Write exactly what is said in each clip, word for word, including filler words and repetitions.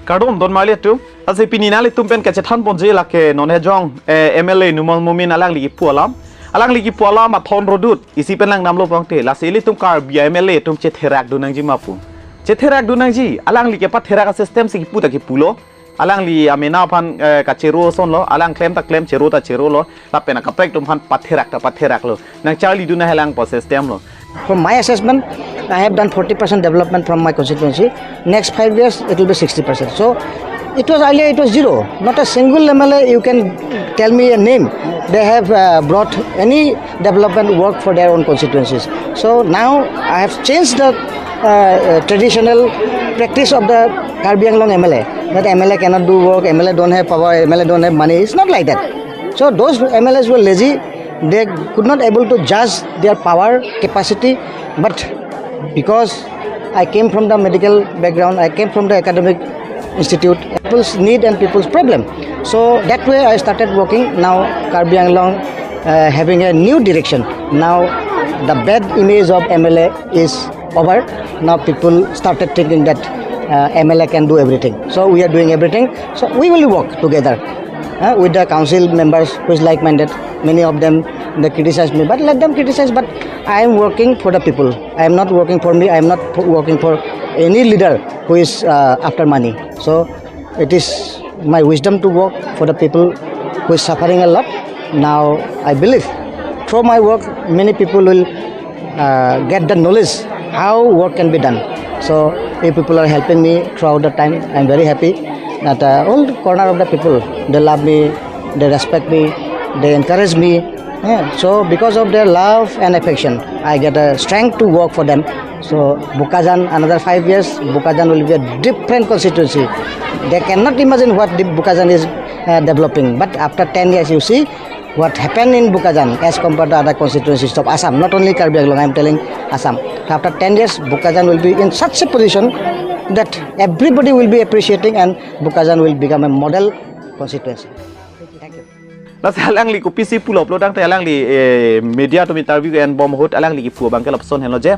Kardom don marli atum. Lasi pini nanglitum pen kachethan ponji lake non hejong, eh, M L A Numal Momin alangli kipu alam. Alangli kipu alam athon rodut isi pen langdamlo pangte. Lasi ilitum Karbi M L A atum chetherak dun nangji ma pu. Chetherak dun nangji, alangli kepatherak a-system si kipu ta kipulo. Alangli amena aphan, eh, kachero asonlo, alang klem ta klem, chero ta cherolo, lapen akaprek atum aphan patherak ta patheraklo. Nangcharli dun nanghelang pu system lo. From my assessment, I have done forty percent development from my constituency. Next five years, it will be sixty percent. So, it was earlier, it was zero. Not a single M L A you can tell me a name. They have, uh, brought any development work for their own constituencies. So now I have changed the, uh, uh, traditional practice of the Karbi Anglong M L A, that M L A cannot do work, M L A don't have power, M L A don't have money. It's not like that. So those M L As were lazy. They could not able to judge their power capacity, but because I came from the medical background, I came from the academic institute, people's need and people's problem. So that way I started working. Now Karbi Anglong, uh, having a new direction. Now the bad image of M L A is over. Now people started thinking that, uh, M L A can do everything. So we are doing everything. So we will work together, uh, with the council members who is like-minded. Many of them, they criticize me, but let them criticize. But I am working for the people. I am not working for me. I am not working for any leader who is, uh, after money. So it is my wisdom to work for the people who is suffering a lot. Now I believe through my work, many people will, uh, get the knowledge how work can be done. So if people are helping me throughout the time, I'm very happy that, uh, all corner of the people, they love me, they respect me, they encourage me. Yeah, so because of their love and affection, I get a strength to work for them. So Bokajan, another five years, Bokajan will be a different constituency. They cannot imagine what the Bokajan is, uh, developing. But after ten years, you see what happened in Bokajan as compared to other constituencies of Assam. Not only Karbi Anglong, I'm telling Assam. After ten years, Bokajan will be in such a position that everybody will be appreciating and Bokajan will become a model constituency. Thank you. Lasi alangli kopisi pulo pulotangte alangli, eh, media atum interview enbom ahut alangli kipu abangke lapuson henlo je.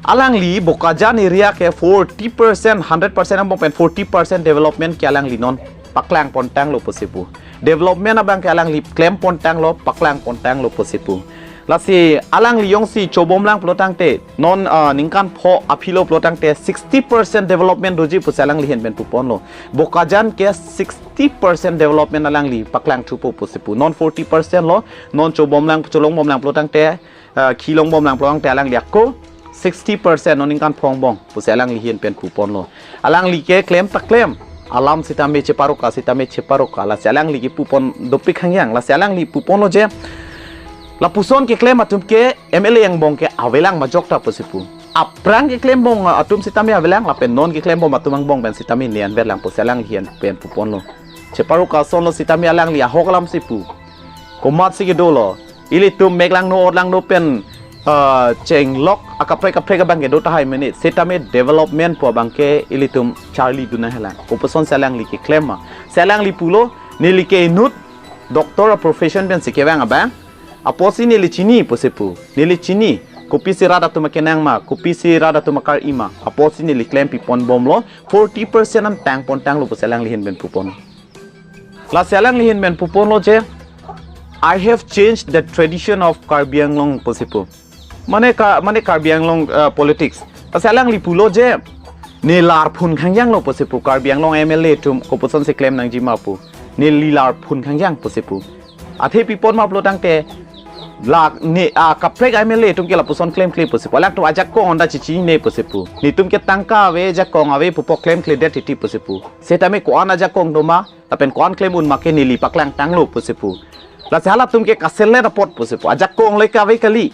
Alangli Bokajan area ke forty percent, hundred percent angbong pen forty percent development ke alangli non paklang pontanglo pusi pu. Development abangke alangli klem pontanglo, paklang pontanglo pusi pu. Lasi alangli jongsi chobomlang pulotangte non, ah, ningkan pho aphilo pulotangte sixty percent development doji pusi alangli ahin pen puponlo. Bokajan ke sixty percent development alangli paklang thupo pusi pu. Non forty percent lo, non chobomlang, cholongbomlang pulotangte, ah, khilongbomlang pulotangte alangli ako sixty percent non ningkan pho angbong pusi alangli ahin pen puponlo. Alangli ke klem ta klem, alam sitame cheparoka, sitame cheparoka, lasi alangli kipupon dopik hangyang, lasi alangli puponlo je, lapuson keklem atum ke M L A angbong ke avelang majok ta pusi pu. Aphrang keklembom atum sitame avelang, lapen non keklembom atum angbong pen sitame ne-an avelang pusi alangli ahin pen puponlo. Cheparoka asonlo sitame alangli ahok alam si pu. Komatsi kedolo, ilitum meklangno otlangno pen, ah, chenglok akaprek kaprek abangke do tahai mene, sitame development pu abangke ilitum charli dun nanghelang. Kopuson si alangli keklem ma. Si alangli pulo, neli ke inut doctor a-profession pensi kevang abang. Apotsi neli chini pusi pu. Neli chini. Kopisi rat atum akenang ma, kopisi rat atum akar-i ma. Apotsi neli klem piponbomlo, forty percent an tang pontanglo pusi alangli ahin pen pupon. Lasi alangli ahin pen puponlo je, "I have changed the tradition of Karbi Anglong," pusi pu. Mane ka, mane Karbi Anglong, uh, politics. Lasi alangli pulo je, "Ne larphun khangjanglo," pusi pu, Karbi Anglong M L A atum kopuson si klem nangji ma pu. "Neli larphun khangjang," pusi pu. Athe pipon ma pulotangte, lak ne, ah, kaprek M L A atum ke lapuson klemkle pusi pu. Alangtum ajakong anta chichinine pusi pu. Netum ke tangka ave, ajakong ave pupo, klemkledet titi pusi pu. Sitame ko-an ajakong doma, lapen ko-an klem un ma ke neli paklangtanglo pusi pu. Lasi halatum ke kaselet apot pusi pu. Ajakong le kave kali,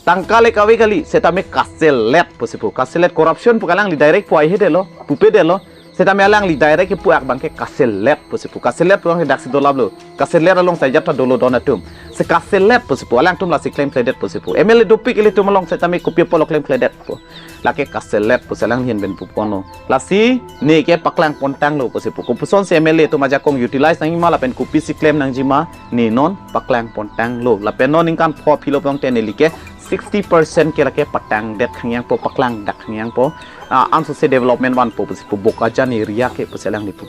tangka le kave kali, sitame kaselet pusi pu. Kaselet, corruption pu ke alangli direct pu aihedetlo, pupedetlo. Sitame alangli direct kipu abangke kaselet pusi pu. Kaselet pu abangke daksi dolaplo. Kaselet along sai jat ta dolo don atum. Si kaselet pusi pu, alangtum lasi klemkledet pusi pu. M L A dopik ilitum along sitame kopi apotlo klemkledet pu. Lake kaselet pusi alangli ahin pen puponlo. Lasi ne ke paklang pontanglo pusi pu. Kopuson si M L A atum ajakong utilize nangji ma lapen kopisi klem nangji ma, ne non paklang pontanglo. Lapen non ningkan pho aphilo pulotangte neli ke sixty percent ke lake patang det khangyang po, paklang dak khangyang po. Ah, ansose development vanpo pusi pu Bokajan area ke pusi alangli pu.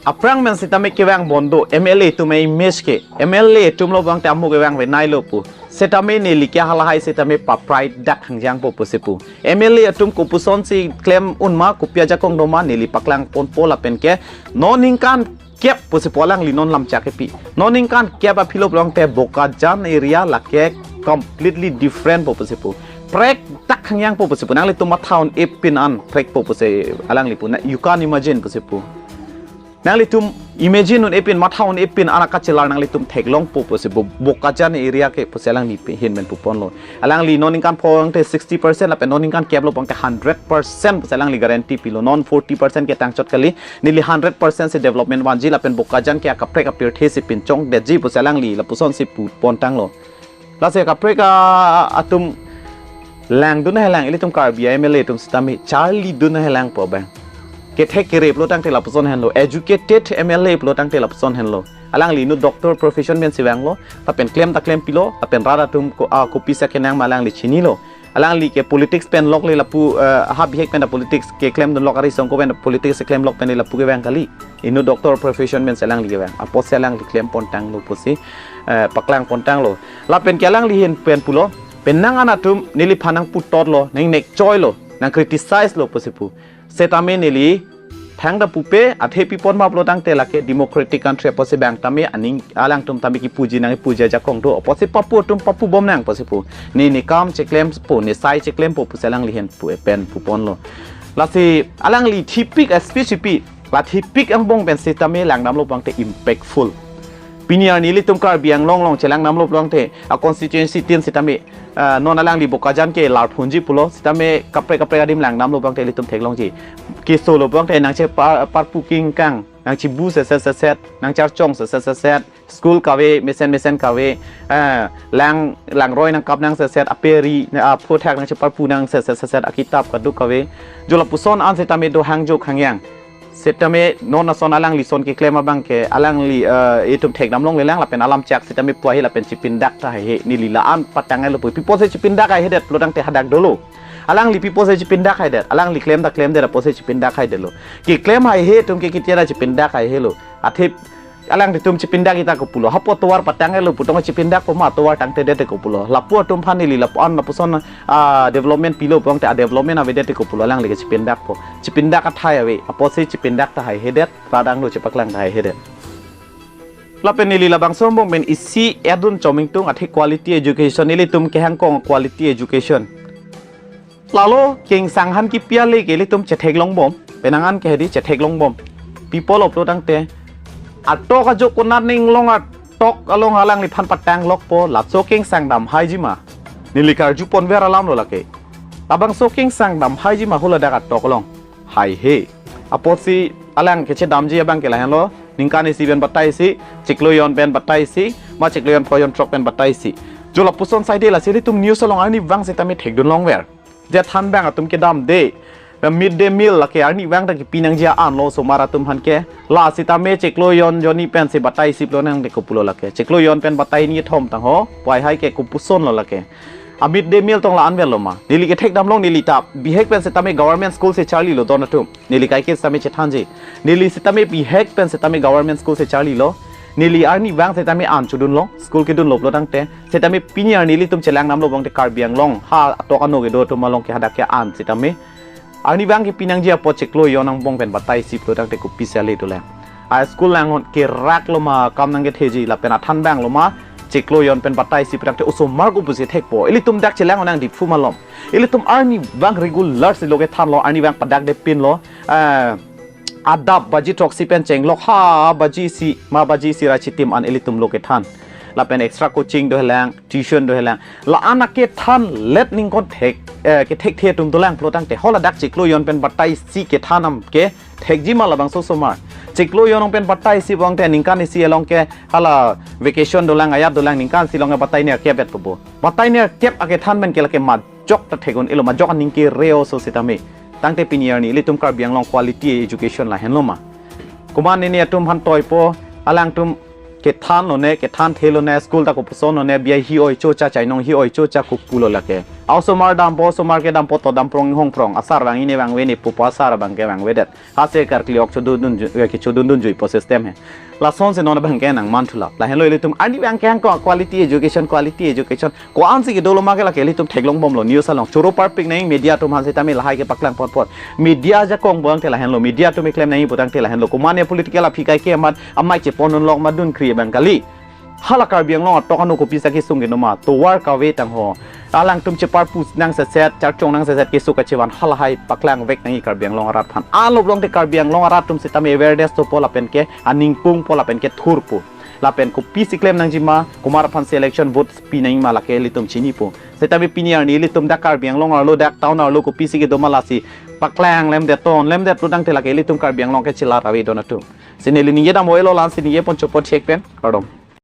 Aphrang men sitame kevang bom do, M L A atum image ke, M L A atum lo bang te amu kevang ve nai lo pu. Sitame neli ke halahai sitame paprai dak khangyang po pusi pu. M L A atum kopuson si klem un ma, kopi ajakong do ma, neli paklang ponpo lapen ke. Non ningkan kep pusi pu alangli non lam chak kepi. Non ningkan kep aphi lo pulote Bokajan area lake completely different po pusi pu. Prek dak khangyang po pusi pu. Nanglitum matha un-e pin an prek po pusi alangli pu. Na, you can't imagine pusi pu. Nanglitum imagine un-e pin, matha un-e pin an akachelar nanglitum theklong po pusi pu. Bokajan area ke pusi alangli pi hin men pu ponlo. Alangli non ningkan pho ang te sixty percent lapen non ningkan kep lo pang te hundred percent pusi alangli guarantee pilo. Non forty percent ke tangchot kali, neli hundred percent si development vanji lapen Bokajan ke akaprek apirthe si pinchong detji pusi alangli lapuson si pu pontanglo. Lasi akaprek a-, atum langdun helang, ilitum Karbi M L A atum sitame charlidun helang po bang. Kethek kere pulo tangte lapuson henlo, educated M L A pulo tangte lapuson henlo. Alangli inut doctor profession pen si vanglo, lapen klem ta klem pilo, lapen rat atum ko, ah, kopisa kenang ma alangli chinilo. Alangli ke politics pen lok le lapu, eh, ha bihek pen ta politics keklem dun lok, ari songko pen ta politics keklem lok pen le lapu kevang kali. Inut doctor profession pen si alangli kevang. Apotsi alangli klem pontanglo pusi, eh, paklang pontanglo. Lapen ke alangli hin pen pulo, penang an atum neliphan nangputotlo, nangnek choilo, nang criticize lo pusi pu. Sitame neli thangta pupe, athe pi pon ma pulo tangte lake democratic country apotsi bang tame aning alangtum tame kipuji nang puji ajakong do. Apotsi papu atum papu bom nang pusi pu. Ne ne kam cheklem po, ne sai cheklem po pusi alangli hin pu pen pu ponlo. Lasi alangli thipik a speech pi, la thipik angbong pen sitame langdamlo pangte impactful. Pini arni ilitum Karbi Anglong along chelang damlo pangte a constituency tin sitame, ah, non alangli Bokajan ke larphunji pulo, sitame kaprek kaprek adim langdamlo pangte ilitum theklongji. Keso lo pangte nangche par, parpu kingkang, nangchibu seset seset, nangcharchong seset seset, school kave, mesen mesen kave, ah, lang, langroi nangkap nang seset, aperi, ah, phothak nangcheparpu nang seset seset, akitap kaduk kave. Jo lapuson an sitame do hangjo khangyang. Sitame non ason alangli son keklem abang ke alangli, eh, itum thekdam longle lang lapen alam chak sitame puahi lapen chipindak tahai he, neli la-an patang lo pu. Pi apotsi chipindak haihedet pulo tangte hadak dolo. Alangli pi apotsi chipindak haihedet. Alangli klem ta klemdet apotsi chipindak haihedet lo. Keklem haihe atum ke kitia ra chipindak haihe lo. Athe alanglitum chipindak ita kopulo. Hapu atovar patang lo pu tong chipindak po ma, atovar tangtedet kopulo. Lapu atum aphan neli lapu an lapuson, ah, development pilo pangte a development avedet kopulo, alangli ke chipindak po. Chipindak athai ave, apotsi chipindak tahai hedet, radang lo chepaklang tahai hedet. Lapen neli labangso angbong pen isi edun chomingtung athe quality education, ilitum kehangkong quality education. Lalo kengsang han kipi ale ke ilitum chetheklong bom, penang an ke hedi chetheklong bom. People of lo tangte atok ajo konat ning long atok along alangliphan patang lokpo, laso kengsang dam haiji ma. Neli karju ponver alam lo lake. Labangso kengsang dam haiji ma hula dak atok along. Haihe. Apotsi alang kechedamji abang ke lahenlo. Ningkan isi pen batai isi, chiklo jon pen batai isi, ma chiklo jon pho jon throk pen batai isi. Jo lapuson saide lasi ilitum news along arnivang sitame thekdun longver. Je thanbang atum kedamde. Mid day meal lake arnivang ta kipi nangji an lo osomar atum aphan ke. La sitame chiklo jon jonni pen si batai isi pulo nangde kopulo lake. Chiklo jon pen batai ni thom tang ho. Puai hai ke kopuson lo lake. A mid day meal tong la-an vel lo ma. Neli kethekdam long neli ta bihek pen sitame government school si charlilo don atum. Neli kaike sitame chethanji. Neli sitame bihek pen sitame government school si charlilo. Neli arnivang sitame an chodun long. School kedun lo pulo tangte. Sitame pini arni ilitum chelang damlo pangte Karbi Anglong ha atok ano kedo atum along ke hadak ke an sitame. Arnivang kipi nangji apot chiklo jon angbong pen batai isi pulo tangte kopisi ale dolang. A school langhon kerak lo ma kam nangketheji lapen athanbang lo ma chiklo jon pen batai isi pu tangte osomar kopusi thekpo. Ilitum dak chelang nang Diphu malom. Ilitum arnivang regular si lo kethanlo, arnivang padakde pinlo. Eh, adap baji throksi pen chenglok ha baji isi ma baji isi ra chitim an ilitum lo kethan. Lapen extra coaching dolang, tuition dolang. La-an akethan let ningkon thek, eh, kethekthe atum dolang pulo tangte. Hala dak chiklo jon pen batai isi kethan am ke thekji ma labangso osomar. Chiklo jon pen batai isi pangte ningkan isi along ke hala vacation dolang, ajat dolang, ningkan isi along ke batai nerkep et po bo. Batai nerkep akethan pen ke lake majok ta thek un-elo, majok aning kere oso sitame. Tangte pini arni ilitum Karbi Anglong quality education lahenlo ma. Komat nini atum aphan toipo, alangtum Kethan lone, kethan the lone, school ta kopuson lone, bia hi oi chocha chainong hi oi chocha kopulo lake. Osomar dampo, osomar ke dampo to damprong hongprong. Asar vang ini vangve ne pupo asar abang ke vangvedet. Hase karkli ok chodun dun ju-, ke chodun dun juipo system he. Lasonsi non abang ke nangman thulap. Lahenlo ilitum ani abang ke ang ko quality education, quality education. Ko-ansi kedolo ma ke lake ilitum theklongbomlo news along. Choro parpik nang media atum aphan setame lahai kepaklang ponpon. Media ajakong abang te lahenlo. Media atum keklem nangji putangte lahenlo. Komat ne political aphi kai ke amat amei chepon unlok ma dunkri abang kali. Hala Karbi Anglong atok ano kopisa kesung ke noma. Tovar kave tangho. Alangtum cheparpu nangseset, charchong nangseset keso kachevan halahai paklangvek nangji Karbi Anglong arat aphan. Alop long te Karbi Anglong arat atum setame awareness dopo lapen ke aningpungpo lapen ke thurpo. Lapen kopisi klem nangjima, komat aphansi election vote pi nangjima lake ilitum chinipo. Setame pini arni ilitum dak Karbi Anglong arlo dak town arlo kopisi kedo ma lasi paklang lemdet ton, lemdet putangte lake ilitum Karbi Anglong ke chelar ave don atum. Si neli ningje dam oilo la-ansi ningje pon chopot chek pen, kardom.